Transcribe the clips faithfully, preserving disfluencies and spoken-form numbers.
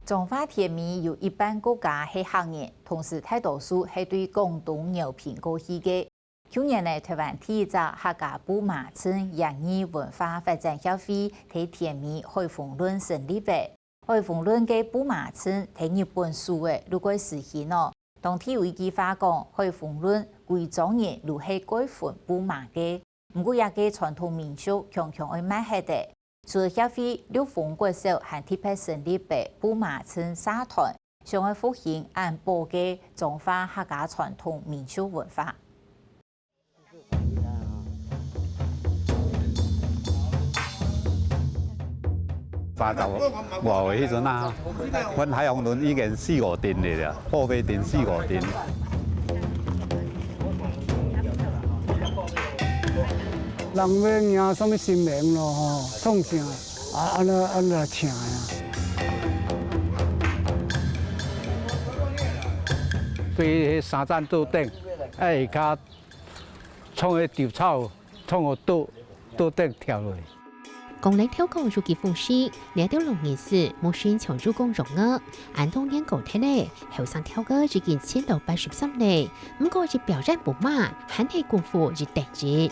彰化田尾有一半个家係客人，同時大多數係對廣東饒平過去个。舊年呢，臺灣第一隻客家布麻鎮營業文化發展協會在田尾海豐崙成立个。海豐崙个布麻鎮在日本時呢，就開始興囉。當地有一句話講，海豐崙歸庄人就係蓋分布麻个。毋過這个傳統民俗強強愛賣忒了。 除了協會，六豐國小還特別成立个布麻鎮社團，想愛復興恁保个彰化客家傳統民俗文化。三十外歲彼陣啊，阮海豐崙已經四五陣了，破百陣四五陣。 人欲迎啥物神明咯吼，創啥，啊，按呢，按呢來請啊。對彼三層桌頂，愛下跤創个稻草，創个桌，桌頂跳落去。 講來跳高又幾風勢，這兜老人士目前像又講弱哦，恁多年過忒了，後生跳高已經升到八十三了，毋過一表演布麻，還係功夫一等一。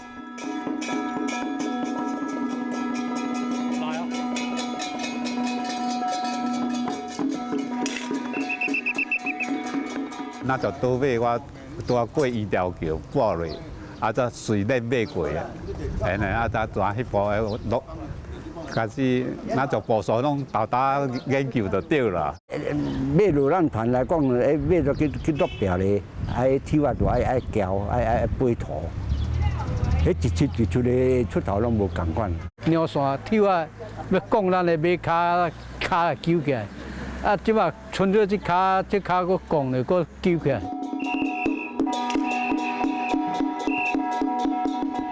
若就倒尾，我拄仔過醫療橋跋落，啊，才隨輾尾過啊。嘿呢，啊，才拄仔彼步落，開始若就步數攏沓沓研究就對啦。尾路咱團來講，欸，尾就去，去落表咧，啊，彼手啊，就愛，愛攪，愛，愛，愛掰塗。彼一出一出的出頭攏無仝款。 尿線抽啊，欲摃咱的馬跤，跤會勼起來。啊，這馬伸著這跤，這跤閣摃咧，閣勼起來。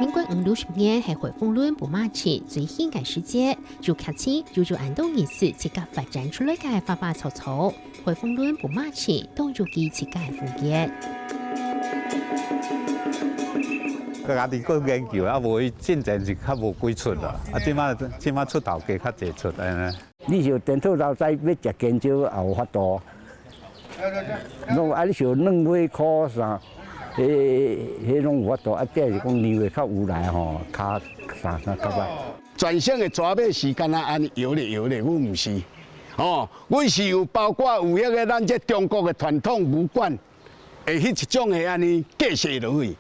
民國五六十年係海豐崙布麻鎮最興个時節，有客情，又有恁多人士自家發展出來个花花草草。 海豐崙布麻鎮當有佢自家个風格。家己過研究啊，無進前是較無幾出啦。啊，這馬，這馬出頭家較濟出，按呢。你像顛倒老早欲食芎蕉也有法度，攏啊，你像嫩花科啥，彼，彼攏有法度。啊，這是講年尾較有來吼，較啥啥較歹。全省的紙馬是干焦按呢搖咧搖咧，阮毋是。 吼，阮是有包括有彼个咱這中國的傳統武館，會彼一種的按呢繼續落去。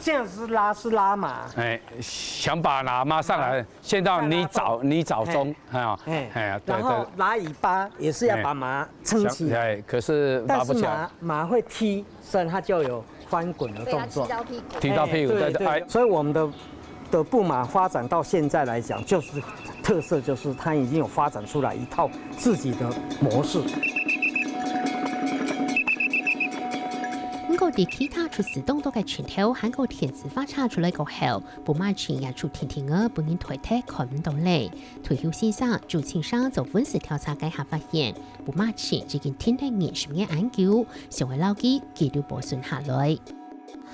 這樣是拉，是拉麻。哎，想把拉麻上來，哎，先到泥沼，泥沼中，哎，哎，對，然後拉尾巴也是要把麻撐起來。哎，可是拉不起來。但是麻，麻會踢，所以它就有翻滾的動作。踢到屁股。踢到屁股，哎，對，對，對，哎。所以我們的 的布麻發展到現在來講，就是特色就是它已經有發展出來一套自己的模式。毋過，在其他出世當多个村頭，還過電子化查出來過後，布麻鎮也就定定仔分人代替看毋到咧。退休先生周清生做文史調查該下發現，布麻鎮已經停了二十年恁久，想愛牢記，記錄保存下來。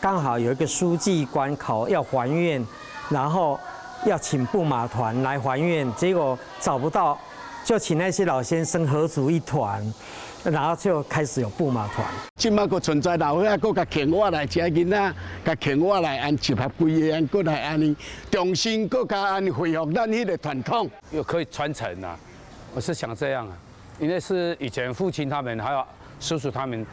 剛好有一個書記官考要還願，然後要請布麻團來還願，結果找不到，就請那些老先生合組一團，然後就開始有布麻團。這馬閣存在老伙仔，閣共牽我來，遮囡仔，共牽我來，按集合規个，按過來按呢，重新閣共按恢復咱彼个傳統。又可以傳承啊，我是想這樣啊。 因為是以前父親他們還有叔叔他們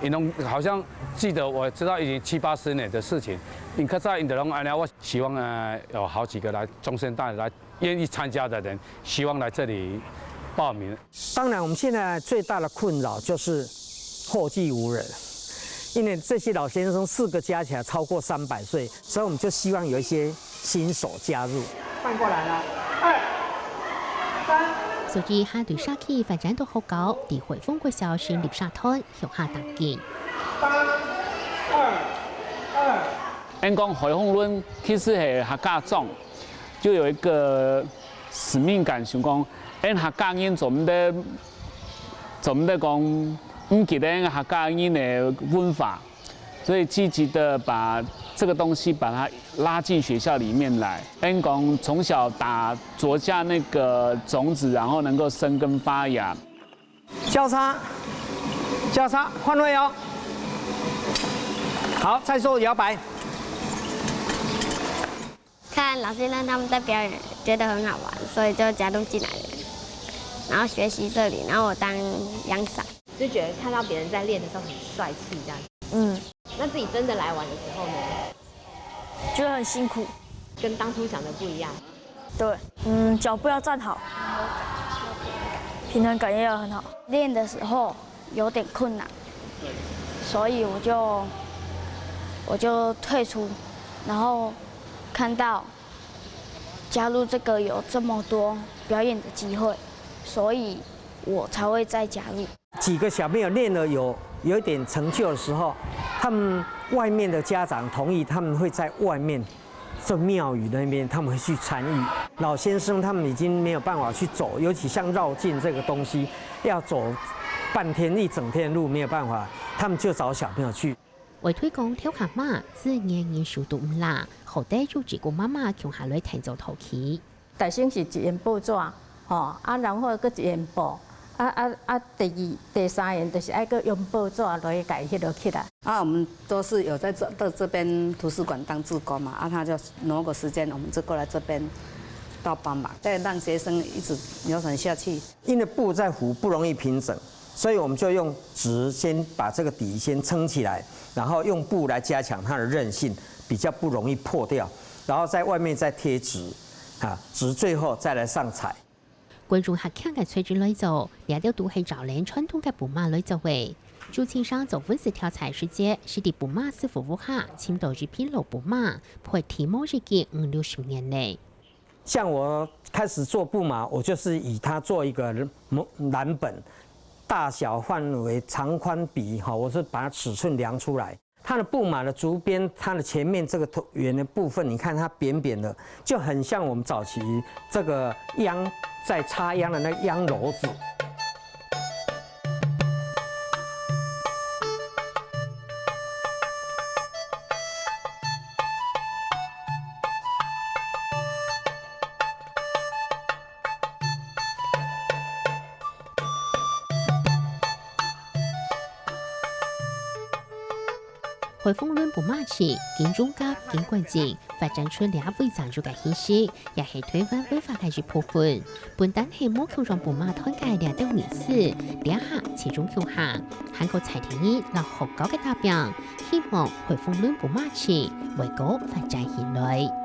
，𪜶攏好像記得，我知道已經七八十年的事情。𪜶較早𪜶就攏按呢，我希望呢有好幾個來中生代來願意參加的人，希望來這裡報名。當然，我們現在最大的困擾就是後繼無人，因為這些老先生四個加起來超過三百歲，所以我們就希望有一些 新手加入。換過來了，二、三。所以，下對社區發展到學校，在海豐國小成立社團，向下打緊。三、二、二。𫣆講海豐崙其實係客家庄，就有一個使命感，想講，𫣆客家人做毋得，做毋得講毋記得𫣆客家人的文化。 所以積極地把這個東西把它拉進學校裡面來。𫣆講從小打，播下那個種子，然後能夠生根發芽。交叉，交叉，换位哦。好，再做摇摆。看老先生他们在表演，觉得很好玩，所以就加入进来了，然后学习这里，然后我当阳伞。就觉得看到别人在练的时候很帅气这样。嗯，那自己真的来玩的时候呢，觉得很辛苦。跟当初想的不一样。对，嗯，脚步要站好，平衡感也要很好。练的时候有点困难，所以我就我就退出，然后看到加入这个有这么多表演的机会，所以我才会再加入。几个小朋友练了有有一点成就的时候，他们外面的家长同意，他们会在外面这庙宇那边，他们会去参与。老先生他们已经没有办法去走，尤其像绕境这个东西，要走半天一整天的路没有办法，他们就找小朋友去。會推廣跳下馬，自然人手都毋罅，好得有幾个媽媽共下來彈奏陶器。代先是一張報紙，吼，啊，然後閣一張布，啊啊啊，第二、第三張就是愛閣用報紙落去家己翕落起來。啊，我们都是有在这到这边图书馆当志工嘛，啊，他就挪个时间，我们就过来这边到帮忙，再让学生一直流传下去。因为布在湖不容易平整，所以我们就用纸先把这个底先撑起来，然后用布来加强它的韧性，比较不容易破掉，然后在外面再贴纸，啊，纸最后再来上彩。觀眾較強个材質來做，這兜都係照len傳統个布馬來做个。朱清生做文字調查時節，係在布馬師傅屋下尋到一匹老布馬，配地模已經五六十年咧。像我开始做布马，我就是以它做一个模蓝本，大小范围、长宽比，哈，我是把它尺寸量出来。它的布马的竹编，它的前面这个头圆的部分，你看它扁扁的，就很像我们早期这个秧在插秧的那个秧篓子。海豐崙布馬器，經中甲、經觀景，發展出這位長足个氣勢，也係台灣文化个一部分。不單係無共樣布馬團个這兜意思，這下集中共下，還過在地人摎學校个打拚，希望海豐崙布馬器會過發展起來。